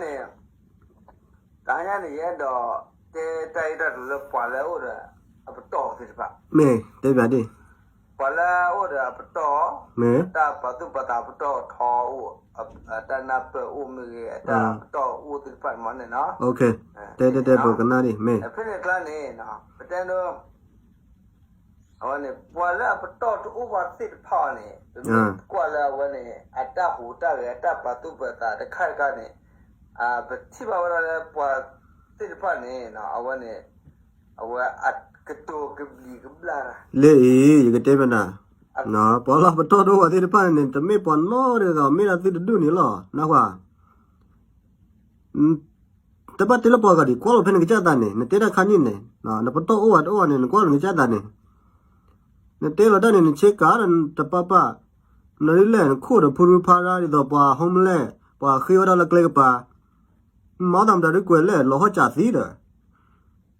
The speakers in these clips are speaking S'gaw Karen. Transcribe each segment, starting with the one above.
န့ၣ် တဟါညါန့ၣ် ယအဲၣ်ဒိးတဲတၢ်ဂ့ၢ်တၢ်ကျိၤလၢပှၤလၢအအိၣ်ဒီးအပတီၢ်သ့ၣ်တဖၣ်, မ့ၢ်တဲဘၣ်ဒ် ပှၤလၢအအိၣ်ဒီးအပတီၢ်, မ့ၢ်တၢ်ပာ်သူၣ်ပာ်သးအပတီၢ်ထီအိၣ်, အတၢ်နၢ်ပၢၢ်အိၣ်မ့ၢ်ဂ့ၤ, အတၢ်ပတီၢ်အိၣ်သ့ၣ်တဖၣ်န့ၣ်မ့ၢ်န့ၣ်နီၤ, တဲတဲတဲပကနၣ်ဒ်မ့ၢ်, ဖဲန့ၣ်အကျါန့ၣ် ပတဲဒိ အဝဲန့ၣ် ပှၤလၢအပတီၢ်တအိၣ်ဘၣ်သ့ၣ်တဖၣ်အံၤန့ၣ် ပမ့ၢ်ကွၢ်လၢအဝဲန့ၣ် အတၢ်ဟူးတၢ်ဂဲၤ အတၢ်ပာ်သူၣ်ပာ်သးတခါတခါန့ၣ် ပထံၣ်ဘၣ်ဝဲဒၣ်လၢပှၤသ့ၣ်တဖၣ်န့ၣ် အဝဲန့ၣ် အဝဲအကတိၤကဘျံးကဘျၣ်တၢ် လၢအံၤ ယကတဲဘၣ်နၤ, ပှၤလၢအပတီၢ်တအိၣ်ဘၣ်သ့ၣ်တဖၣ်န့ၣ် တမ့ၢ်ပှၤနီတဂၤ မ့ၢ်ဒၣ်သုတဒူၣ်န့ၣ်လီၤ နၢ်ဟူဧါ တဘၣ်တဲလၢပှၤဂၤဒံး ကွၢ်လီၤဖဲနကစၢ်သးန့ၣ် နတဲတၢ်ခါန့ၣ်န့ၣ် နပတီၢ်အိၣ်ဝဲတအိၣ်န့ၣ် နကွၢ်လီၤနကစၢ်သးန့ၣ် နတဲလီၤတၢ်န့ၣ် နဆ့ကၤဒီးတပာ်ပာ်, နဒ်လဲၣ် နခိၣ်ဒီးဖုရူဖါရါဒ်သိးပှၤ homeless ပှၤဃ့ဝဲဒၣ်လၢကျဲကပၤ, မၤသးမတၤဒုးကွဲးလဲၣ် လီၤဟီၣ်စးသံဒီး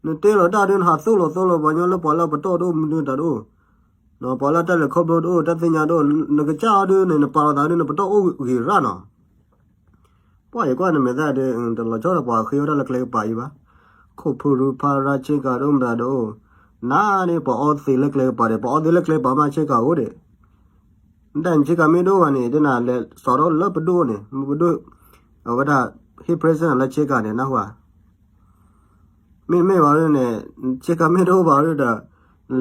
နတဲလီၤတၢ်ဒုး နဟးသိၣ်လီၤသိၣ်လီၤပှၤညီလၢပှၤလၢအပတီၢ်တအိၣ်မနုၤတၢ်တအိၣ်, ပှၤလၢတၢ်လဲၤခီဖျိတအိၣ် တၢ်သ့ၣ်ညါတအိၣ် နကစၢ်အီၤဒုးန့ၣ် နပာ်လီၤသးဒုး နပတီၢ်အိၣ်ဂ့ၤရၣ်နီၤ ပှၤယကွၢ်နမဲာ်သၣ်ဒုး တလီၤဆီဒီးပှၤဃ့ဝဲဒၣ်လၢကျဲကပၤအံၤဘၣ်, ခိၣ်ဖုရူဖါရါဆ့ကၤတအိၣ်မတၤတအိၣ်, နၤန့ၣ် ပှၤအီသံးလၢကျဲကပၤဒီး ပှၤအီသံးလၢကျဲကပၤမးဆ့ကၤအိၣ်ဒီး နတၢ်န့ၣ်ဆ့ကၤမ့ၢ်တအိၣ်ဘၣ်န့ၣ် တနၤလဲၤစိာ်ထီၣ်လၢပဒိၣ်န့ၣ် ပဒိၣ် အဝဲဒၣ် ဟ့ၣ် present လၢဆ့ကၤန့ၣ် နၢ်ဟူဧါ မ့တမ့ၢ်ဘၣ်န့ၣ် ဆ့ကၤမ့ၢ်တအိၣ်ဘၣ်ဒီး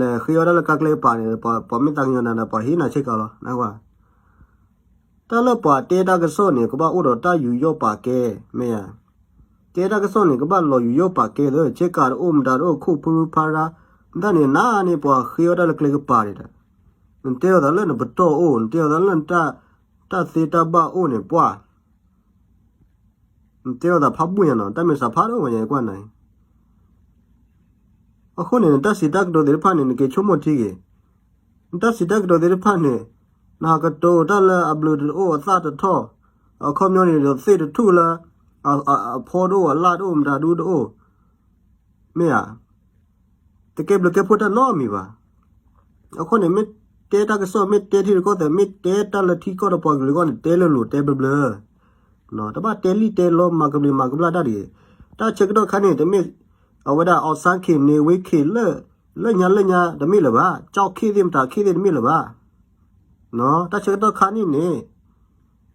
လဲၤဃ့အီၣ်ဒၣ်လၢကါကျဲကပၤန့ၣ် ပှၤမ့ၢ်သးကညီၤနၤဒီး ပှၤဟ့ၣ်နၤဆ့ကၤလီၤ နၢ်ဟူဧါ တၢ်လၢပှၤတဲတၢ်ကစီၣ်န့ၣ် ကဘၣ်အိၣ်ဒီးတၢ်ယူးယီၣ်ပာ်ကဲ မ့ၢ်ဧါ, တဲတၢ်ကစီၣ်န့ၣ် ကဘၣ်လီၤယူးယီၣ်ပာ်ကဲလၢ ဆ့ကၤတအိၣ်မတၤတအိၣ် ခိၣ်ဖုရူဖါရါ, နတၢ်န့ၣ် နၤန့ၣ် ပှၤဃ့အီၣ်တၢ်လၢကျဲကပၤန့ၣ်ဒီး နတဲအီၤသးလၢနပတီၢ်အိၣ် နတဲအီၤသးလၢနတၢ်သ့တၢ်ဘၣ်အိၣ်န့ၣ် ပှၤ နတဲအီၤသးဖးဘိၣ်ညါနီၤ တၢ်မ့ၢ်စးဖးဒိၣ်မးညါ ယကွၢ်နၤအံၤ အဃိန့ၣ် နတၢ်စံးတၢ်ကတိၤသ့ၣ်တဖၣ်န့ၣ် နက့ၤဆိကမိၣ်ထံဂ့ၤ, နတၢ်စံးတၢ်ကတိၤသ့ၣ်တဖၣ်န့ၣ် နဟးကတိၤတၢ်လၢအဘျုးတအိၣ်အသၣ်တထီၣ်, အခီပညီန့ၣ်ဒီးသ့ၣ်တထူၣ်လၢ အဖီတအိၣ်အလၣ်တအိၣ်မတၤဒူတအိၣ်, မ့ၢ်ဧါ, တကဲဘျုးကဲဖှိၣ်တၢ်နီတမံၤဘၣ်. အဃိန့ၣ် မ့ၢ်တဲတၢ်ကစီၣ် မ့ၢ်တဲထံရူၢ်ကီၢ်သဲး မ့ၢ်တဲတၢ်လၢထံကီၢ်ဒီးပှၤကလုာ်အဂီၢ်န့ၣ် တဲလိၤလိၤတဲဘျၢဘျၢ တဘၣ်တဲလံၣ်တဲလီ မၤကဘျံးမၤကဘျၣ်တၢ်တဂ့ၤ. တၢ်ဆၢကတီၢ်ခါန့ၣ် တမ့ၢ်အဝဲဒၣ် အောင်ဆန်း ခေတ် နေဝင်း ခေတ် လၢညါလၢညါတမ့ၢ်လၢၤဘၣ်. ကၠီၣ် ခေတ် သ့ၣ်မတၤ ခေတ် သ့ၣ်တမ့ၢ်လၢၤဘၣ်. တၢ်ဆၢကတီၢ်ခါန့ၣ်န့ၣ်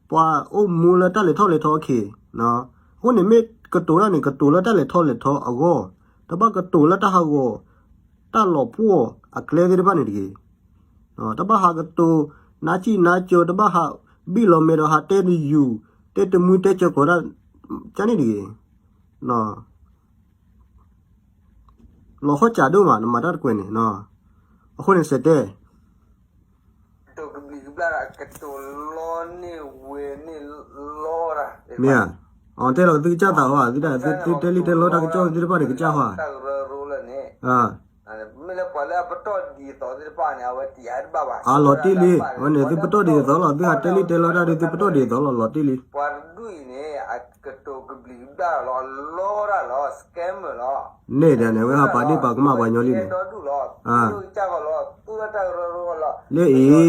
ပှၤအိၣ်မူလၢတၢ်လဲၤထီၣ်လဲၤထီအခံ, အဃိန့ၣ် မ့ၢ်ကတိၤတၢ်န့ၣ် ကတိၤလၢတၢ်လဲၤထီၣ်လဲၤထီအဂီၢ်, တဘၣ်ကတိၤလၢတၢ်ဟးဂီၤ တၢ်လီၤပှီၢ်အကျဲသ့ၣ်တဖၣ်န့ၣ်တဂ့ၤ. တဘၣ်ဟးကတိၤ နါစံၣ်နါကၠိ တဘၣ်ဟးဘံၣ်လီၤမဲာ်ဒီးဟးတဲတယူၤ တဲတမုၢ်တဲကၠီၤကီးတၢ် ကန့ၣ်တဂ့ၤ. လီၤဟီၣ်စးဒိၣ်မး နမၤတၢ်တကွဲးန့ၣ်, အဃိန့ၣ်စဲးတဲ ကတိၤကဘျံးကဘျၣ် ကတိၤလီန့ၢ်ဝဲန့ၢ်လီတၢ်, မ့ၢ်ဧါ, အတဲလီၤသုကစၢ်သးဟီဧါ, သုတဲလံၣ်တဲလီတၢ်ကစီၣ်သ့ၣ်တဖၣ်န့ၣ်ကစၢ်ဟီဧါ, မ့ၢ်လၢပှၤလၢအပတီၢ်ဒ်သိးသ့ၣ်တဖၣ်န့ၣ် အဝဲတယၤတဘၣ်ဘၣ်, အလီၤတံၢ်လံ, အဝဲန့ၣ် သုပတီၢ်ဒ်သိးလီၤ, သုဟးတဲလံၣ်တဲလီတၢ်ဒီး သုပတီၢ်ဒ်သိးလီၤ, လီၤတံၢ်လံ. ပှၤတဒူၣ်အံၤန့ၣ် အကတိၤကဘျံးကဘျၣ်လီၤ, အလီတၢ်လီၤ, scammer လီၤ. န့ၣ်ဒီးန့ၣ် အဝဲဟးပာ်ဒ့ၣ်ပာ်ကမၣ်ပှၤညီလံန့ၣ်, လၢအံၤ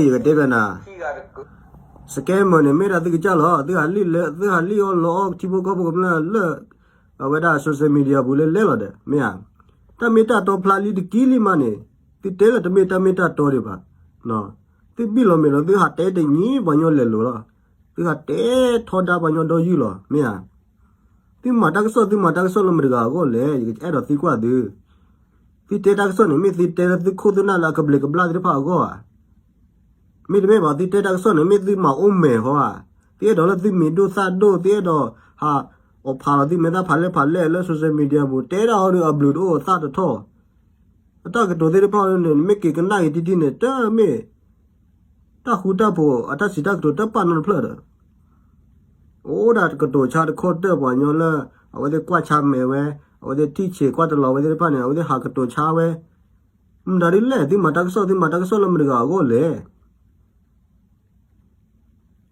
ယကတဲဘၣ်နၤ scammer န့ၣ် မ့ၢ်ဒၣ်သုကစၢ်လီၤ, သုဟးလံၣ်လၢ သုဟးလံၣ်အီၣ်လီအီၣ်ထံဖိကီၢ်ဖိကမျၢၢ်လၢ အဝဲဒၣ် social media ပူၤလၢလဲၤလီၤဒီး မ့ၢ်ဧါ, တၢ်မ့ၢ်တၢ်တီဖျါလံတကံလံမးန့ၣ် သုတဲလၢတမ့ၢ်တၢ်မ့ၢ်တၢ်တီဒံးဘၣ်, သုဘံၣ်လီၤမဲာ်လီၤ သုဟးတဲတညံးပှၤညီလဲၤလိၤလီၤ, သုဟးတဲထီဒါပှၤညီဒီယုၢ်လီၤ, မ့ၢ်ဧါ. သုမၤတၢ်ကစီၣ် သုမၤတၢ်ကစီၣ်လၢမတၤတဂၤအဂီၢ်လဲၣ်, ယအဲၣ်ဒိးသံကွၢ်သု, သုတဲတၢ်ကစီၣ်န့ၣ် မ့ၢ်သုတဲလၢသုခိၣ်သုနၢ်လၢအကဘျံးကဘျၣ်သ့ၣ်တဖၣ်အဂီၢ်ဧါ, မ့တမ့ၢ်ဘၣ် သုတဲတၢ်ကစီၣ်န့ၣ် မ့ၢ်သုမၤအိၣ်မဲာ်ဟီဧါ, သုအဲၣ်ဒိးလၢသုမံၤဒိၣ်သၣ်ဒိၣ် သုအဲၣ်ဒိးဟး အီၣ်ဖးလီၤသုမဲာ်သၣ်ဖးလဲၢ်ဖးလဲၢ်လၢ social media ပူၤ တဲဒၣ်ဟီဒီးအဘျုးတအိၣ်အသၣ်တထီၣ် အတၢ်ကတိၤသ့ၣ်တဖၣ်န့ၣ် မ့ၢ်က့ၤကနၣ်က့ၤတံၢ်တံၢ်န့ၣ် တမ့ၢ် တၢ်ဃူတၢ်ဖိး အတၢ်စံးတၢ်ကတိၤတပာ်နီတဖျၢၣ်ဒီး အိၣ်ဒၣ်ကတိၤဆါတခီတၢၢ်ပှၤညီလၢ အဝဲသ့ၣ်ကွၢ်ဆါမဲာ်ဝဲ အဝဲသ့ၣ်ထံၣ်ဆံးကွၢ်တလီၤဝဲသ့ၣ်တဖၣ်န့ၣ် အဝဲသ့ၣ်ဟးကတိၤဆါဝဲ မတၤဒ်လဲၣ် သုမၤတၢ်ကစီၣ် သုမၤတၢ်ကစီၣ်လၢမတၤတဂၤအဂီၢ်လဲၣ်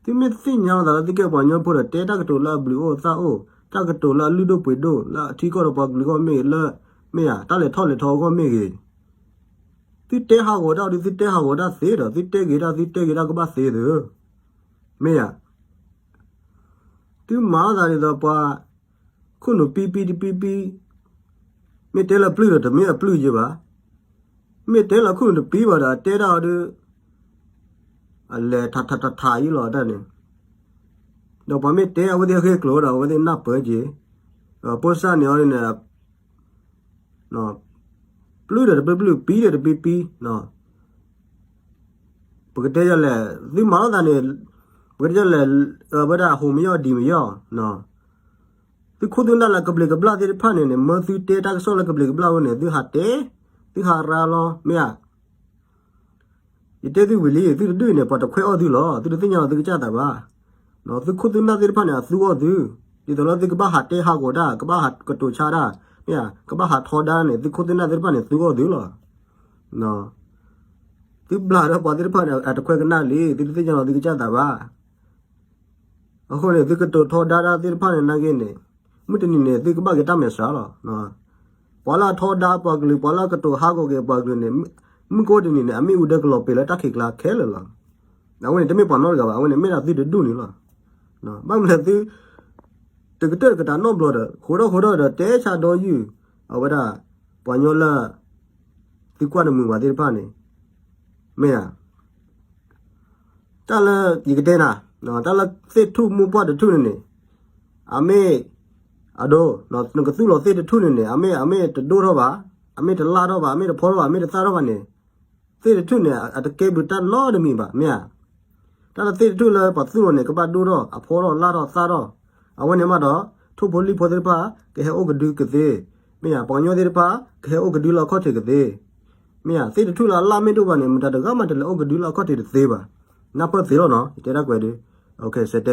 သုမ့ၢ်သ့ၣ်ညါလီၤသးလၢသုကဲပှၤကညီဖိဒီး တဲတၢ်ကတိၤလၢအဘျုးအိၣ်သၣ်အိၣ် တၢ်ကတိၤလၢအလုၢ်ဒိၣ်ပှ့ၤဒိၣ် လၢအထံကီၢ်ဒီးပှၤကလုာ်အဂီၢ်မ့ၢ်ဂ့ၤ လၢ မ့ၢ်ဧါ တၢ်လဲၤထီၣ်လဲၤထီအဂီၢ်မ့ၢ်ဂ့ၤ သုတဲဟးဂီၤတၢ်ဒီး သုတဲဟးဂီၤတၢ်သ့ဒီး သုတဲဂ့ၤတၢ် သုတဲဂ့ၤတၢ်ကဘၣ်သ့သ့ မ့ၢ်ဧါ သုမၤအသးဒ်သိးပှၤ ခိၣ်နူာ်ပံပံတပံပံ, မ့ၢ်တဲလၢပျုၢ်ဒီးတမ့ၢ်အပျုၢ်ယဲဘၣ်, မ့ၢ်တဲလၢခိၣ်နူာ်တပံဘၣ်ဒီး အတဲဒၣ်အီၤဒီး အလဲၤထးထးထးထးယံလီၤတၢ်န့ၣ်, ဒီးပှၤမ့ၢ်တဲအဝဲသ့ၣ်အဂ့ၢ်ကျိၤဒီး အဝဲသ့ၣ်နၢ်ပၢၢ်က့ၤ, ဒီးပိၢ်စၢ်န့ၣ်အီၤန့ၣ် ပျုၢ်ဒီးတပျုၢ်ပျုၢ်, ပံဒီးတပံပံ, ပကတဲယလဲၣ်, သုမၤလိသးန့ၣ်, ပကတဲယလဲၣ်, ဝဲဒၣ်ဟူးမယီၢ်ဒံးမယီၢ်, သုခိၣ်သုနၢ်လၢကဘျံးကဘျၣ်သ့ၣ်တဖၣ်န့ၣ်န့ၣ် မၢသုတဲတၢ်ကစီၣ်လၢကဘျံးကဘျၣ်ဝဲန့ၣ် သုဟးတဲ, သုဟးရါလီၤ, မ့ၢ်ဧါ. ယတဲသုဝံၤလံ, သုတဒုးန့ၣ် ပှၤတခွဲးအီၣ်သုလီၤ, သုတသ့ၣ်ညါလီၤသုကစၢ်သးဘၣ်. သုခိၣ်သုနၢ်သ့ၣ်တဖၣ်န့ၣ် အသူအီၣ်သု, ဒ်သိးလၢသုကဘၣ်ဟးတဲဟးဂီၤတၢ်, ကဘၣ်ဟးကတိၤဆါတၢ်, မ့ၢ်ဧါ, ကဘၣ်ဟးထီဒါန့ၣ် သုခိၣ်သုနၢ်သ့ၣ်တဖၣ်န့ၣ် သူအီၣ်သုလီၤ. သုဘျးဒီးပှၤသ့ၣ်တဖၣ်န့ၣ် အတခွဲးကနၣ်လံ, သုတသ့ၣ်ညါလီၤသုကစၢ်သးဘၣ်. အဃိန့ၣ် သုကတိၤထီဒါတၢ်သ့ၣ်တဖၣ်န့ၣ် နာ်က့န့ၣ်, မုၢ်တနံၤန့ၣ် သုကဘၣ်က့ၤတၢ်မဲာ်ဆှးလီၤ. ပှၤလၢအထီဒါပှၤကလုာ်, ပှၤလၢအကတိၤဟးဂီၤက့ၤပှၤကလုာ်န့ၣ်, မုၢ်ကအိၣ်တနံၤန့ၣ် အမ့ၣ်အူဒၢကလီၤပှီၢ်လၢတၢ်ခံးကျါခဲလၢာ်လီၤ. အဝဲန့ၣ် တမ့ၢ်ပှၤနီတဂၤဘၣ်, အဝဲန့ၣ်မ့ၢ်ဒၣ်သုတဒူၣ်န့ၣ်လီၤ. ဘၣ်မနုၤသု တကတၢၢ်တကတၢၢ်နီတဘျီဒီး ဃိးထီၣ်ဃိးထီၣ်ဒီး တဲဆါဒီးယုၢ်, အဝဲဒၣ် ပှၤကညီလၢ သုကွၢ်တမုာ်ဘၣ်သ့ၣ်တဖၣ်န့ၣ်, မ့ၢ်ဧါ. တၢ်လၢယကတဲနၤ, တၢ်လၢသ့ၣ်ထူၣ်မိၢ်ပှၢ်တထူၣ်န့ၣ်န့ၣ်, အမ့ၢ်, အဒိ, နကသူၣ်လီၤသ့ၣ်တထူၣ်န့ၣ်န့ၣ် အမ့ၢ်, အမ့ၢ်တဒိၣ်ထီၣ်ဘၣ်, အမ့ၢ်တလၢ်ထီၣ်ဘၣ်, အမ့ၢ်တဖီထီၣ်ဘၣ်, အမ့ၢ်တသၣ်ထီၣ်ဘၣ်န့ၣ်, သ့ၣ်တထူၣ်န့ၣ် အတကဲဘျုးတၢ်နီတမံၤဘၣ်, မ့ၢ်ဧါ. တၢ်လၢသ့ၣ်တထူၣ်လၢပှၤသူၣ်လီၤန့ၣ် ကဘၣ်ဒိၣ်ထီၣ်, အဖီထီၣ်, လၢ်ထီၣ်, သၣ်ထီၣ်, အဝဲန့ၣ်မးဒီး ထိၣ်ဖိလံၣ်ဖိသ့ၣ်တဖၣ် ကဟဲအိၣ်ကဒုကသ့, မ့ၢ်ဧါ, ပှၤကညီသ့ၣ်တဖၣ် ကဟဲအိၣ်ကဒုလၢအခီၣ်ထံးကသ့, မ့ၢ်ဧါ. သ့ၣ်တထူၣ်လၢအလၢ်မ့ၢ်တအိၣ်ဘၣ်န့ၣ် မတၤတဂၤမးတလဲၤအိၣ်ကဒုလၢအခီၣ်ထံးတသ့ဘၣ်. နၢ်ပၢၢ်သ့လီၤနီၤ, ယတဲဒၣ်ကွဲးဒု, ဆဲးတဲ မ့ၢ်ဧ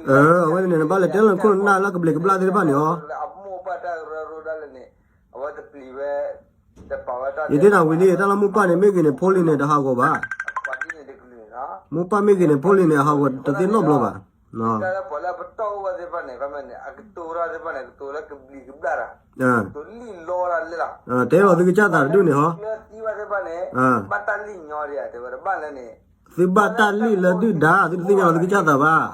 ါ. အဝဲန့ၣ်န့ၣ် နဘၣ်လဲၤတဲလီၤခိၣ်နၢ်လၢကဘျံးကဘျၣ်သ့ၣ်တဖၣ်န့ၣ်အီၤ, ယတဲနၤဝံၤလံ တၢ်လၢမိၢ်ပၢ်န့ၣ် မ့ၢ်ဂ့ၤန့ၣ် ဖိလံၤန့ၣ် တဟးဂီၤဘၣ်. မိၢ်ပၢ်မ့ၢ်ဂ့ၤန့ၣ် ဖိလံၤန့ၣ် ဟးဂီၤတသ့နီတဘျီဘၣ်. တဲလီၤသုကစၢ်သးတဒူၣ်န့ၣ်ဟီ, တဲလီၤသုကစၢ်သးတဒူၣ်န့ၣ်ဟီ, သုဘၣ်တၢ်လံၣ်လၢဒုၣ်ဒါ သုတသ့ၣ်ညါလီၤသုကစၢ်သးဘၣ်.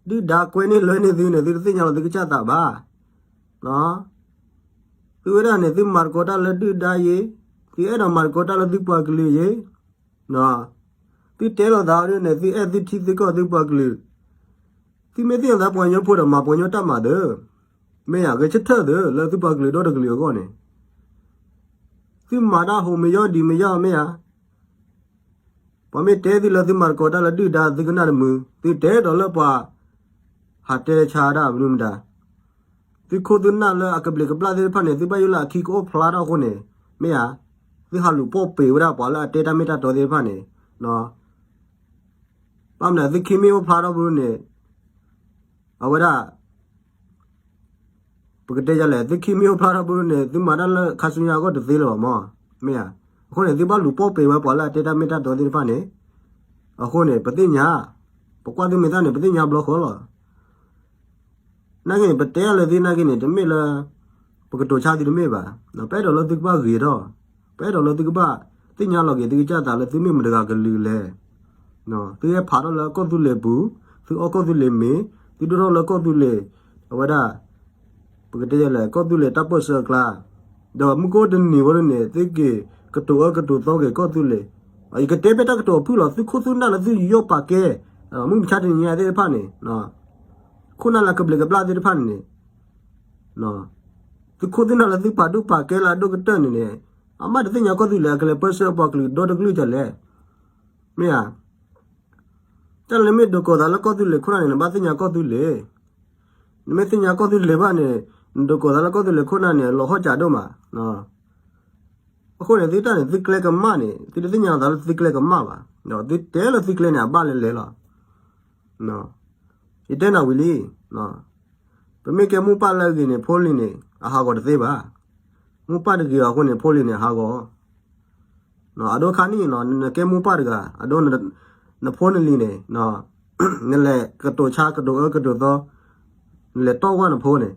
ဒုၣ်ဒါကွဲန့ၢ်လွဲန့ၢ်သုန့ၣ် သုတသ့ၣ်ညါလီၤသုကစၢ်သးဘၣ်. သုဝဲဒၣ်န့ၣ် သုမၤသကိးတၢ်လၢဒုၣ်ဒါယ့, သုအဲၣ်ဒိးမၤသကိးတၢ်လၢသုပှၤကလုာ်ယ့, သုတဲလိာ်သးအီၤဒ်န့ၣ် သုအဲၣ်သုထံသုကီၢ်သုပှၤကလုာ်, သုမ့ၢ်သ့ၣ်ညါသးပှၤကညီဖိဒီးမၤပှၤကညီတၢ်မၤသၢ, မ့ၢ်ဧါ, ဂဲၤဆၢထၢၣ်သၢ လၢသုပှၤကလုာ်ဒီတကလုာ်အဂီၢ်န့ၣ်, သုမၤတၢ်ဟူးမ့ၢ်ယီၢ်ဒံးမ့ၢ်ယီၢ်မ့ၢ်ဧါ. ပှၤမ့ၢ်တဲသုလၢသုမၤသကိးတၢ်လၢဒုၣ်ဒါ သုကနၣ်တမုာ်, သုတဲဒီးလၢပှၤ ဟးတဲဆါဒၣ်မနုၤမတၤ, သုခိၣ်သုနၢ်လၢအကဘျံးကဘျၣ်သ့ၣ်တဖၣ်န့ၣ် သုဘၣ်ယိၣ်လၢအခံကအိၣ်ဖျါထီၣ်အဃိန့ၣ်, မ့ၢ်ဧါ, သုဟးလူၤပိာ်ပ့ၤဝဲဒၣ်ပှၤလၢအတဲတၢ်မ့ၢ်တၢ်တီသ့ၣ်တဖၣ်န့ၣ်, ဘၣ်မနုၤ သုခံမ့ၢ်အိၣ်ဖျါထီၣ်ဘိန့ၣ်, အဝဲဒၣ် ပကတဲယလဲၣ်, သုခံမ့ၢ်အိၣ်ဖျါထီၣ်ဘိန့ၣ် သုမၤတၢ်လၢခါဆူညါအဂီၢ်တသ့လၢၤဘၣ်မး, မ့ၢ်ဧါ. အဃိန့ၣ် သုဘၣ်လူၤပိာ်ပ့ၤဝဲပှၤလၢအတဲတၢ်မ့ၢ်တၢ်တီသ့ၣ်တဖၣ်န့ၣ်, အဃိန့ၣ် ပသ့ၣ်ညါ, ပကွၢ်သုမ့ၢ်သၣ်န့ၣ် ပသ့ၣ်ညါဘျီဃီလီၤ. နာ်က့န့ၣ် ပတဲအလၢသုနာ်က့န့ၣ် တမ့ၢ်လၢ ပကတိၤဆါသုတမ့ၢ်ဘၣ်, ပအဲၣ်ဒိးလၢသုကဘၣ်ဂ့ၤထီၣ်, ပအဲၣ်ဒိးလၢသုကဘၣ်သ့ၣ်ညါလီၤက့ၤသုကစၢ်သးလၢသုမ့ၢ်မတၤတဂၤကလုာ်လဲၣ်. သုဟဲဖးထီၣ်လၢကီၢ်သူလ့ၤပူၤ, သုအီၣ်ကီၢ်သူလ့ၤမ့ၤ, သုဒိၣ်ထီၣ်လၢကီၢ်သူလ့ၤ, အဝဲဒၣ် ပကတဲလဲၣ် ကီၢ်သူလ့ၤတၢ်ပၢၢ်ဆၢအကျါ, ဒီးမုၢ်ကအိၣ်တနံၤဝဲန့ၣ် သုက့ၤကတိၤအၢကတိၤသီက့ၤကီၢ်သူလ့ၤ, ယကတဲဖဲတၢ်ကတိၤဖုၣ်လီၤ သုခိၣ်သုနၢ်လၢသုယူးယီၣ်ပာ်ကဲ, မုၢ်မဆါတနံၤညါသ့ၣ်တဖၣ်န့ၣ်, ခိၣ်နၢ်လၢကဘျံးကဘျၣ်သ့ၣ်တဖၣ်န့ၣ်န့ၣ်, သုခိၣ်သုနၢ်လၢသုပာ်ဒူၣ်ပာ်ကဲလၢအဒိၣ်ကတၢၢ်န့ၣ်န့ၣ်, အမ့ၢ်တသ့ၣ်ညါကီၢ်သူလ့ၤ အကလဲၤပၢဆှၢပှၤကလုာ်ဒီတကလုာ်ဒ်လဲၣ်, မ့ၢ်ဧါ. တၢ်လၢမ့ၢ်ဒိးကိးသးလၢကီၢ်သူလ့ၤခိၣ်နၢ်န့ၣ် နဘၣ်သ့ၣ်ညါကီၢ်သူလ့ၤ, နမ့ၢ်သ့ၣ်ညါကီၢ်သူလ့ၤဘၣ်န့ၣ်, နဒိးကိးသးလၢကီၢ်သူလ့ၤခိၣ်နၢ်န့ၣ် လီၤဟီၣ်ကးဒိၣ်မး. အဃိန့ၣ် သုတၢ်န့ၣ် သုကျဲကမၣ်န့ၣ် သုတသ့ၣ်ညါသးလၢသုကျဲကမၣ်ဘၣ်, ဒီးသုတဲလၢသုကျဲန့ၣ် အဘၣ်လဲၤလဲၤလီၤ. ယတဲနၤဝံၤလံ, ပမ့ၢ်ကဲမိၢ်ပၢ်လၢအဂ့ၤန့ၣ် ဖိလံၤန့ၣ် အဟးဂီၤတသ့ဘၣ်. မိၢ်ပၢ်တဂ့ၤအီၤအဃိန့ၣ် ဖိလံၤန့ၣ်ဟးဂီၤ, အဒိခါန့ၣ် နကဲမိၢ်ပၢ်တဂၤ အဒိ နဖိနလံၤန့ၣ် နလဲၤကတိၤဆါကတိၤအၢကတိၤသီ, နလဲၤတီၢ်ဝဲနဖိန့ၣ်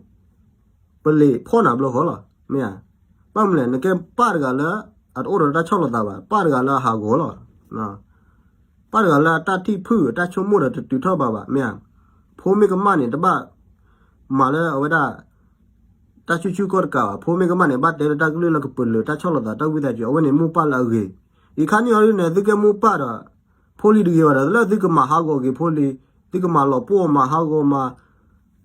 ပလံၤဖီၣ်နၤဘျီဃီလီၤ, မ့ၢ်ဧါ. ဘၣ်မနုၤလဲၣ် နကဲပၢ်တဂၤလၢ အတအိၣ်ဒီးတၢ်ဆီၣ်လီၤသးဘၣ်, ပၢ်တဂၤလၢအဟးဂီၤလီၤ. ပၢ်တဂၤလၢအတၢ်ထံၣ်ဖုၣ်အတၢ်ဆိကမိၣ်ဒီးတတုၤထီၣ်ဘၣ်ဘၣ် မ့ၢ်ဧါ. ဖိမ့ၢ်ကမၣ်န့ၣ် တဘၣ်မၤလၢအဝဲဒၣ် တၢ်ဆူၣ်ဆူၣ်ကီၢ်တကးဘၣ်. ဖိမ့ၢ်ကမၣ်န့ၣ် ဘၣ်တဲလၢတၢ်ကလုၢ်လၢကပၢၤလၢာ်တၢ်ဆီၣ်လီၤသးတၢ်ဝံသးစူၤ အဝဲန့ၣ်မိၢ်ပၢ်လၢအဂ့ၤ. ယခါန့ၣ်အီၤဒ်န့ၣ် သုကဲမိၢ်ပၢ်ဒီး ဖိလံၤတဂ့ၤဘၣ်ဒီး လၢသုကမၤဟးဂီၤက့ၤဖိလံၤ, သုကမၤလီၤပှီၢ်မၤဟးဂီၤမၤ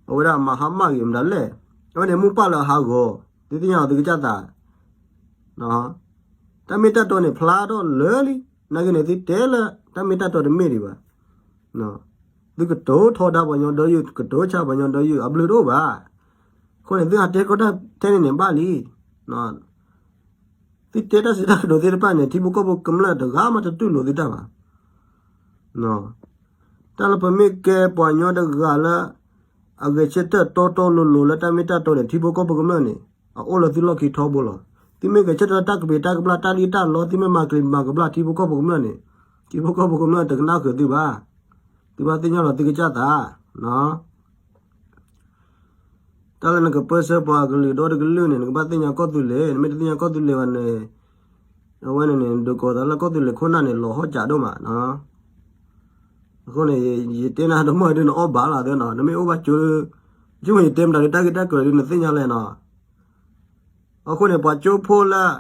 အဝဲဒၣ်မၤဟါမၢ်ဂ့ၤမတၤလဲၣ်. အဝဲန့ၣ်မိၢ်ပၢ်လၢအဟးဂီၤ, သုသ့ၣ်ညါလီၤသုကစၢ်သး တၢ်မ့ၢ်တၢ်တီန့ၣ် ဖျါထီၣ်လၢာ်လံ. နာ်က့န့ၣ် သုတဲလၢတၢ်မ့ၢ်တၢ်တီတမ့ၢ်ဒံးဘၣ်. သုကတိၤထီဒါပှၤကညီဒီယုၢ်, ကတိၤဆါပှၤကညီဒီယုၢ် အဘျုးတအိၣ်ဘၣ်. အဃိန့ၣ် သုဟးတဲကီတၢ်ထဲန့ၣ်န့ၣ်ဘၣ်လံ. သုတဲတၢ်စံးတၢ်ကတိၤသ့ၣ်တဖၣ်န့ၣ် ထံဖိကီၢ်ဖိကမျၢၢ်တဂၤမးတတူၢ်လိာ်သုတၢ်ဘၣ်. တၢ်လၢပမ့ၢ်ကဲပှၤကညီတဂၤလၢ အဂဲၤဆၢထၢၣ်တီတီလိၤလိၤလၢတၢ်မ့ၢ်တၢ်တီန့ၣ် ထံဖိကီၢ်ဖိကမျၢၢ်န့ၣ် အအိၣ်လၢသုလီၢ်ခံထီဘိလီၤ. သုမ့ၢ်ဂဲၤဆၢထၢၣ်လၢတၢ်ကပံာ်တၢ်ကဘျၣ်တၢ်လံၣ်တၢ်လီ သုမ့ၢ်မၤကလံၤမၤကဘျၣ်ထံဖိကီၢ်ဖိကမျၢၢ်န့ၣ် ထံဖိကီၢ်ဖိကမျၢၢ်တကနၣ်ဃုာ်သုဘၣ်. သုဘၣ်သ့ၣ်ညါလီၤသုကစၢ်သး တၢ်လၢနကပၢဆှၢပှၤကလုာ်ဒီတကလုာ်န့ၣ် နကဘၣ်သ့ၣ်ညါကီၢ်သူလ့ၤ, နမ့ၢ်တသ့ၣ်ညါကီၢ်သူလ့ၤဘၣ်န့ၣ် အဝဲန့ၣ်န့ၣ် ဒုးကိးသးလၢကီၢ်သူလ့ၤခိၣ်နၢ်န့ၣ် လီၤဟီၣ်ကးဒိၣ်မး. အဃိန့ၣ် ယတဲနၤတမီၢ်ဒ်နအီၣ်ဘၣ်လီၤသ့နီၤ, နမ့ၢ်အိၣ်ဘၣ်ကၠိ, ယမ့ၢ်ယတဲမတၤဒ်တၢ်ဂ့ၢ်တၢ်ကျိၤဒ်နသ့ၣ်ညါလဲၣ်နီၤ. အဃိန့ၣ် ပှၤကၠိဖိလၢ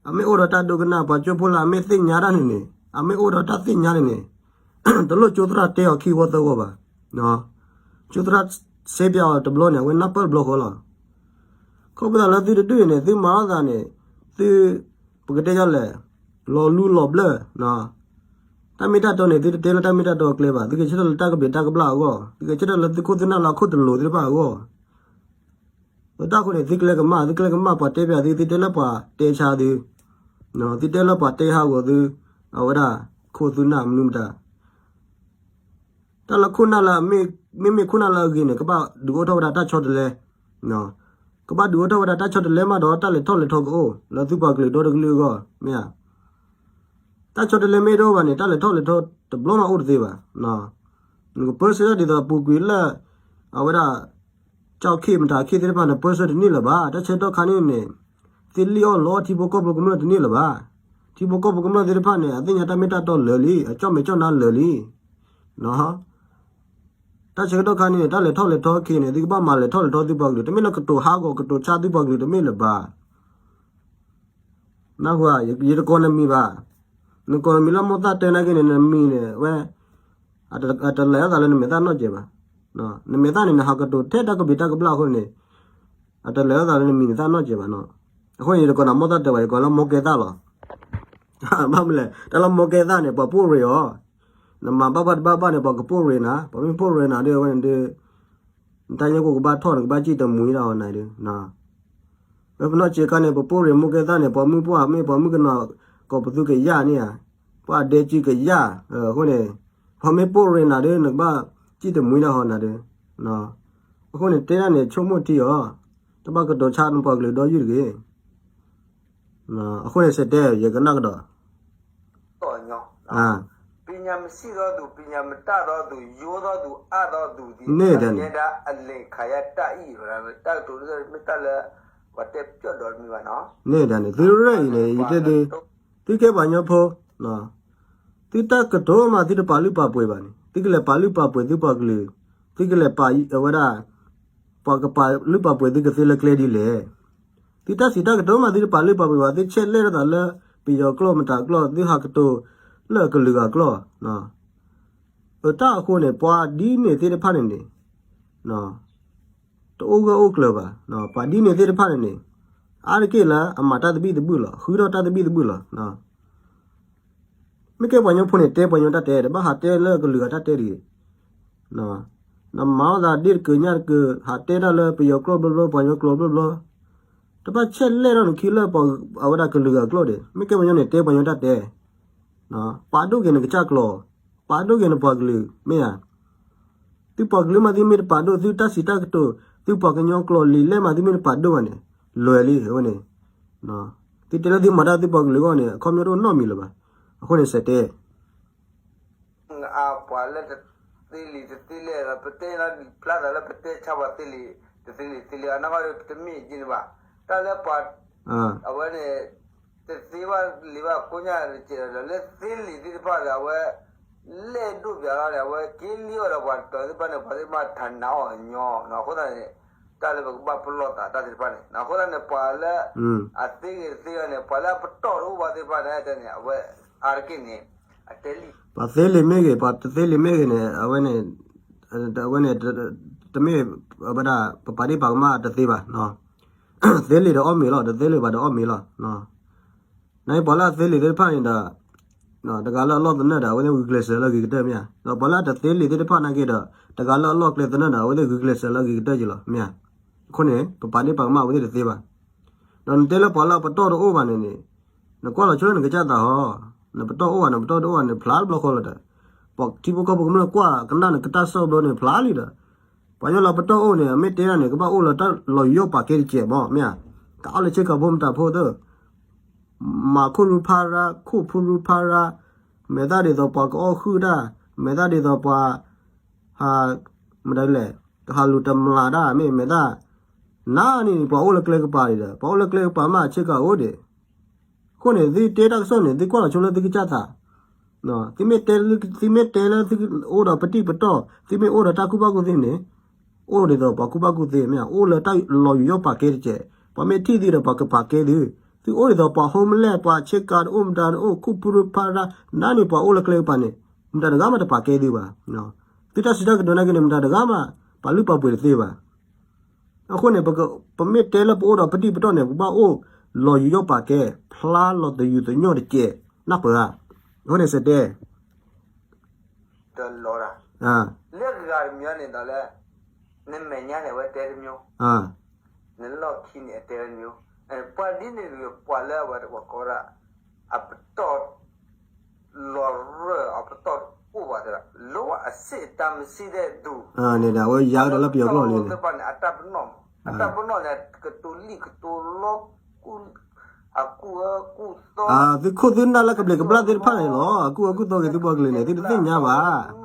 အမ့ၢ်အိၣ်ဒီးတၢ်ဒိကနၣ်, ပှၤကၠိဖိလၢအမ့ၢ်သ့ၣ်ညါတၢ်န့ၣ်န့ၣ်, အမ့ၢ်အိၣ်ဒီးတၢ်သ့ၣ်ညါန့ၣ်န့ၣ်, တလိၣ်ကၠိသရၣ်တဲအီၤခံဂီၢ်သၢဂီၢ်ဘၣ်. ကၠိသရၣ်စ့ပျးအီၤတဘျီန့ၣ် အဝဲနၢ်ပၢၢ်တဘျီဃီလီၤ. ခီဖျိလၢသုတဒူၣ်အံၤန့ၣ် သုမၤထီၣ်သးန့ၣ် သု ပကတဲယလဲၣ်, လီၤလူလီၤဘျၢၣ် တၢ်မ့ၢ်တၢ်တီန့ၣ် သုတတဲလၢတၢ်မ့ၢ်တၢ်တီအကျဲဘၣ်, သုကဆၢထၢၣ်လၢတၢ်ကဘျံးတၢ်ကဘျၣ်အဂီၢ်, သုကဆၢထၢၣ်လၢသုခိၣ်သုနၢ်လၢအခိၣ်တလိၤသ့ၣ်တဖၣ်အဂီၢ်. တၢ်အဃိန့ၣ် သုကျဲကမၣ်, သုကျဲကမၣ်ပှၤတဲပျးသု, သုတဲလၢပှၤတဲဆါသု, သုတဲလၢပှၤတဲဟးဂီၤသု, အဝဲဒၣ်ခိၣ်သုနၢ်မနုၤမတၤ တၢ်လၢခိၣ်နၢ်လၢ မ့မ့ၢ်ခိၣ်နၢ်လၢအဂ့ၤန့ၣ် ကဘၣ်ဒုးအိၣ်ထီၣ်ဝဲဒၣ်တၢ်ဆီတလဲ, ကဘၣ်ဒုးအိၣ်ထီၣ်ဝဲဒၣ်တၢ်ဆီတလဲမးဒီး တၢ်လဲၤထီၣ်လဲၤထီကအိၣ် လၢသုပှၤကလုာ်ဒီတကလုာ်အဂီၢ် မ့ၢ်ဧါ. တၢ်ဆီတလဲမ့ၢ်တအိၣ်ဘၣ်န့ၣ် တၢ်လဲၤထီၣ်လဲၤထီတဘျီမးအိၣ်တသ့ဘၣ်. နကပၢဆှၢဒ်သိးပူၤကွံာ်လၢ အဝဲဒၣ် ကၠီၣ်ခ့ၣ်မတၤခ့ၣ်သ့ၣ်တဖၣ်န့ၣ် ပၢဆှၢတန့ၢ်လၢၤဘၣ်. တၢ်ဆၢကတီၢ်ခါန့ၣ်န့ၣ် သ့ၣ်လံၣ်အီၣ်လီအီၣ်ထံဖိကီၢ်ဖိကမျၢၢ်တန့ၢ်လၢၤဘၣ်. ထံဖိကီၢ်ဖိကမျၢၢ်သ့ၣ်တဖၣ်န့ၣ် အသ့ၣ်ညါတၢ်မ့ၢ်တၢ်တီလၢာ်လံ, အကၠီၣ်မဲာ်ကၠီၣ်နါလၢာ်လံ. တၢ်ဆၢကတီၢ်ခါန့ၣ် တၢ်လဲၤထီၣ်လဲၤထီခံန့ၣ် သုကဘၣ်မၤလဲၤထီၣ်လဲၤထီသုပှၤကလုာ်, တမ့ၢ်လၢကတိၤဟးဂီၤကတိၤဆါသုပှၤကလုာ်တမ့ၢ်လၢၤဘၣ်. နၢ်ဟူဧါ, ယတကိးနမံၤဘၣ်. နကိးနမံၤလၢမိၢ်သၣ်တဲနာ်က့န့ၣ် နမံၤန့ၣ် ဝဲ အတလဲၤအသးလၢနမဲာ်သၣ်နီတစဲးဘၣ်. နမဲာ်သၣ်န့ၣ် နဟးကတိၤထဲတၢ်ကဘျံးတၢ်ကဘျၣ်အဃိန့ၣ် အတလဲၤအသးလၢနမံၤနသၣ်နီတစဲးဘၣ်နီၤ. အဃိန့ၣ် ယတကိးနၤမိၢ်သၣ်တဲဘၣ်, ယကိးလၢမိၢ်ကဲသၣ်လီၤ. ဘၣ်မနုၤလဲၣ်, တၢ်လၢမိၢ်ကဲသၣ်န့ၣ် ပှၤပိၢ်ရ့ၤအီၤ, နမၤဘၣ်ဘၣ်တဘၣ်ဘၣ်န့ၣ် ပှၤကပိၢ်ရ့ၤနၤ, ပှၤမ့ၢ်ပိၢ်ရ့ၤနၤဒီး အဝဲန့ၣ်ဒီး နတၢ်ညိၣ်ကိၣ်ကဘၣ်ထီၣ်, နကဘၣ်စံၣ်တမှံၤဒၣ်အီၤနၤဒီး ပနီၢ်ဆံးခါန့ၣ် ပပိၢ်ရ့ၤမိၢ်ကဲသၣ်န့ၣ် ပှၤမုၣ်ပှၢ်မ့ၢ်ပှၤမုၣ်ကနီၤ ကိးပသူကယၢ်န့ၣ်ဧါ, ပှၤဒဲကံကယၢ်, အဃိန့ၣ် ပှၤမ့ၢ်ပိၢ်ရ့ၤနၤဒီး နကဘၣ်စံၣ်တမှံၤဒၣ်အီၤနၤဒီး, အဃိန့ၣ် တဲဒၣ်န့ၣ် ဆိကမိၣ်ထံအီၤ, တဘၣ်ကတိၤဆါနပှၤကလုာ်ဒီယုၢ်တဂ့ၤ. အဃိန့ၣ်စဲးတဲ ယကနၣ်ကဒီး ပညာမရှိသောသူ, ပညာမတတ်သောသူ, ယိုသောသူ, အါသောသူသည် အမြဲတမ်း အလိမ်ခံရတတ်၏. တၢ်ကတိၤမ့ၢ်တၢ်လၢ ပှၤတဲပျီၢ်ဒီးတမံၤဘၣ်နီၤ. န့ၣ်ဒၣ်န့ၣ် သုရ့ၣ်အံၤန့ၣ် ယတဲဒုး သုကဲပှၤကညီဖိ, သုတၢ်ကတိၤမးသုတပာ်လုၢ်ပာ်ပှ့ၤဘၣ်န့ၣ် သုကလဲၤပာ်လုၢ်ပာ်ပှ့ၤသုပှၤကလုာ်, သုကလဲၤပာ်အဝဲဒၣ် ပှၤကပာ်လုၢ်ပာ်ပှ့ၤသုကသ့လၢကျဲဒ်လဲၣ်. သုတၢ်စံးတၢ်ကတိၤမးသုတပာ်လုၢ်ပာ်ပှ့ၤဘၣ်, သုဆဲးလဲၣ်ထီၣ်သးလၢ ပယီၤကျိာ်မတၤကျိာ်, သုဟးကတိၤလၢအကလုာ်ဂၤကျိာ်. အတၢ်အဃိန့ၣ် ပှၤဒ်န့ၣ်သ့ၣ်တဖၣ်န့ၣ်န့ၣ် တအိၣ်ဂၢၢ်အိၣ်ကျၢၤဘၣ်. ပှၤဒ်န့ၣ်သ့ၣ်တဖၣ်န့ၣ်န့ၣ် အါတက့ၢ်လၢအမၤတၢ်သဘံၣ်သဘုၣ်လီၤ, ဃုထီၣ်တၢ်သဘံၣ်သဘုၣ်လီၤ. မ့ၢ်ကဲပှၤကညီဖိန့ၣ် တဲပှၤကညီတၢ်တဲ, တဘၣ်ဟးတဲလၢကလုာ်ဂၤတၢ်တဲတဂ့ၤ. နမၤအီၣ်သးဒ့ၣ်တကၢညၣ်တကၢ, ဟးတဲတၢ်လၢပယီၤကျိာ်ဘျီဘျီ, ပှၤကညီကျိာ်ဘျီဘျီ, တဘၣ်ဆဲးလဲၣ်ထီၣ်နခံလၢပှၤအဝဲဒၣ်ကလုာ်ဂၤကျိာ်ဒီး, မ့ၢ်ကဲပှၤကညီန့ၣ် တဲပှၤကညီတၢ်တဲ, ပာ်ဒိၣ်က့ၤနကစၢ်ကျိာ်, ပာ်ဒိၣ်က့ၤနပှၤကလုာ်, မ့ၢ်ဧါ. သုပှၤကလုာ်မးသုမ့ၢ်တပာ်ဒိၣ်, သုတၢ်စံးတၢ်ကတိၤ, သုပှၤကညီကျိာ်လံာ်လဲၢ်မးသုမ့ၢ်တပာ်ဒိၣ်ဘၣ်န့ၣ်, လွဲၤလံအဝဲန့ၣ်. သုတဲလၢသုမၤတၢ်သုပှၤကလုာ်အဂီၢ်န့ၣ် အခီပညီတအိၣ်နီတမံၤလၢၤဘၣ်. အဃိန့ၣ်စဲးတဲ အပှၤလၢတသ့လံာ်တသ့လဲၢ်ဒီး ပတဲလီၤဒံးဖျါသးလၢပတဲဆါပှၤသ့လံာ်တသ့လံာ်သ့လဲၢ် အနီၢ်ကီၢ်ဒီး ပတမ့ၢ်က့န့ၣ်ဘၣ်. တၢ်လၢပှၤ အဝဲန့ၣ် တသ့ဘၣ်လံဘၣ်ကိညၣ်တကဲးဒီး လၢသ့လံာ်သ့ၣ်တဖၣ်ဒီး အဝဲ လဲၣ်ဒိၣ်ပၠးလီၤန့ၣ် အဝဲက့လံအီၤဒီးပှၤတတီၤသ့ၣ်တဖၣ်န့ၣ် ပှၤသ့ၣ်တဖၣ်ထးနးအီၤညီနီၤ. အဃိသတးန့ၣ် တၢ်လၢပကဘၣ်ပလီၢ်သးတၢ်သ့ၣ်တဖၣ်န့ၣ် အဃိသတးန့ၣ် ပှၤလၢ အသ့ဂ့ၤတသ့ဂ့ၤန့ၣ် ပှၤလၢအပတီၢ်တအိၣ်ဘၣ်သ့ၣ်တဖၣ်န့ၣ် အဝဲအါတက့ၢ်န့ၣ် အတဲလံာ် ပှၤသ့လံာ်မ့ၢ်ဂ့ၤ ပှၤတသ့လံာ်မ့ၢ်ဂ့ၤန့ၣ် အဝဲန့ၣ် အဝဲန့ၣ် တမ့ၢ်ဝဲဒၣ် ပပာ်ဒ့ၣ်ပာ်ကမၣ်တသ့ဘၣ် သ့လံာ်ဒီးအီၣ်မ့ၤလီၤ တသ့လံာ်ဘၣ်ဒီးအီၣ်မ့ၤလီၤ. နပှၤလၢအသ့လံာ်သ့ၣ်တဖၣ်န့ၣ်ဒီး တဂၤလၢအလီၢ်သနၢၣ်ဒီး အဝဲသ့ၣ်ဂုာ်ကျဲးစၢးလၢအဂ့ၤကတၢၢ်မ့ၢ်ဧါ. ဒီးပှၤလၢအတသ့လံာ်သ့ၣ်တဖၣ်နာ်က့ဒီး တဂၤလၢအလီၢ်ကျဲသနၢၣ်ဒီး အဝဲသ့ၣ်ဂုာ်ကျဲးစၢးလၢအဂ့ၤကတၢၢ်က့ၤလီၤမ့ၢ်ဧါ. အဃိန့ၣ် ပပာ်ဒ့ၣ်ပာ်ကမၣ်အဝဲသ့ၣ်တသ့ဘၣ်. ဒီးနတဲလၢပှၤလၢအပတီၢ်တအိၣ်ဘၣ်န့ၣ်န့ၣ် နကွၢ်လီၤဆိလၢနကစၢ်သးဟီ, နပတီၢ်အိၣ်ဘၣ် နပတီၢ်တအိၣ်ဘၣ်န့ၣ် ဖျါတဘျီဃီလီၤဒီး ပှၤထံဖိကီၢ်ဖိကမျၢၢ်ကွၢ်ကနၣ်နကတၢ်စိၢ်ဘျီန့ၣ် ဖျါလံဒီး ပှၤညီလၢပတီၢ်အိၣ်န့ၣ် အမ့ၢ်တဲဒၣ်န့ၣ် ကဘၣ်အိၣ်လၢတၢ်လီၤယိးပာ်ကဲတကဲးမ့ၢ် မ့ၢ်ဧါ. တၢ်အီၣ်လၢဆ့ကၤဖိမတၤဖိသ့ၣ် မၤခိၣ်ရူဖးရါ ခိၣ်ဖူရူဖးရါ, မဲာ်သၣ်ဒ်သိးပှၤကအီၣ်ဃုာ်တၢ်, မဲာ်သၣ်ဒ်သိးပှၤ ဟး မတၤလဲၣ် ကဟးလူၤတမျးတၢ်မ့ၢ်မဲာ်သၣ်, နၤန့ၣ် ပှၤအိၣ်လၢကျဲကပၤဒံးဒီး ပှၤအိၣ်လၢကျဲကပၤမ့ၢ်ဆ့ကၤအိၣ်ဒံး, အဃိန့ၣ် သုတဲတၢ်ကစီၣ်န့ၣ် သုကွၢ်လီၤဆိလၢသုကစၢ်သး သုမ့ၢ်တဲ သုမ့ၢ်တဲလၢသုအိၣ်ဒီးပတံၢ်ပတီၢ် သုမ့ၢ်အိၣ်ဒီးတၢ်ကူၣ်ဘၣ်ကူၣ်သ့န့ၣ် အိၣ်ဒ်သိးပှၤကူၣ်ဘၣ်ကူၣ်သ့မ့ၢ် အိၣ်လၢတၢ်လီၤယူၤယီၣ်ပာ်ကဲတကဲး, ပှၤမ့ၢ်ထံၣ်သုဒီးပှၤကပာ်ကဲသု, သုအိၣ်ဒ်သိးပှၤ homeless ပှၤဆ့ကၤတအိၣ်မတၤတအိၣ် ခိၣ်ဖူရူဖးရါ, နၤန့ၣ်ပှၤအိၣ်လၢကျဲကပၤန့ၣ် မတၤတဂၤမးတပာ်ကဲသုဘၣ်. သုတၢ်စံးတၢ်ကတိၤနာ်က့န့ၣ် မတၤတဂၤမး ပာ်လုၢ်ပာ်ပှ့ၤတသ့ဘၣ်. အဃိန့ၣ် ပမ့ၢ်တဲလၢပအိၣ်ဒီးပတံၢ်ပတီၢ်န့ၣ် ပဘၣ်အိၣ်လီၤယူၤယီၣ်ပာ်ကဲ ဖျါလီၤသယုၢ်သညိၣ်တကဲး နၢ်ပၢၢ်ဧါ. အဃိန့ၣ်စတဲ တလီၤတၢ် လၢဂၤတမံၤန့ၣ်ဒီးလၢ နမဲာ်ညါန့ၣ် အဝဲတဲတမျိုး, နလီၢ်ခံန့ၣ် အတဲတမျိုး, ပှၤဒ်န့ၣ် ပှၤလၢအဝဲတဝီကိးဒၣ် အပတီၢ် လီၤရၢၢ် အပတီၢ်တအိၣ်ဘၣ်သး လီၤအစ့ၣ်တၢ်မစံးဒဲးဒူၣ် န့ၣ်ဒီး အဝဲယါကဒီးလၢပယီၤကျိာ်လံန့ၣ် အတၢ်ပနီၣ် အတၢ်ပနီၣ်န့ၣ် ကတိၤလံၣ်ကတိၤလီ အကူၣ်အၢကူၣ်သီ သုခိၣ်သုနၢ်လၢကဘျံးကဘျၣ်သ့ၣ်တဖၣ်န့ၣ်လီၤ. အကူၣ်အၢကူၣ်သီဂ့ၤသုဘီကလၢၤန့ၣ် သုတသ့ၣ်ညါဘၣ်.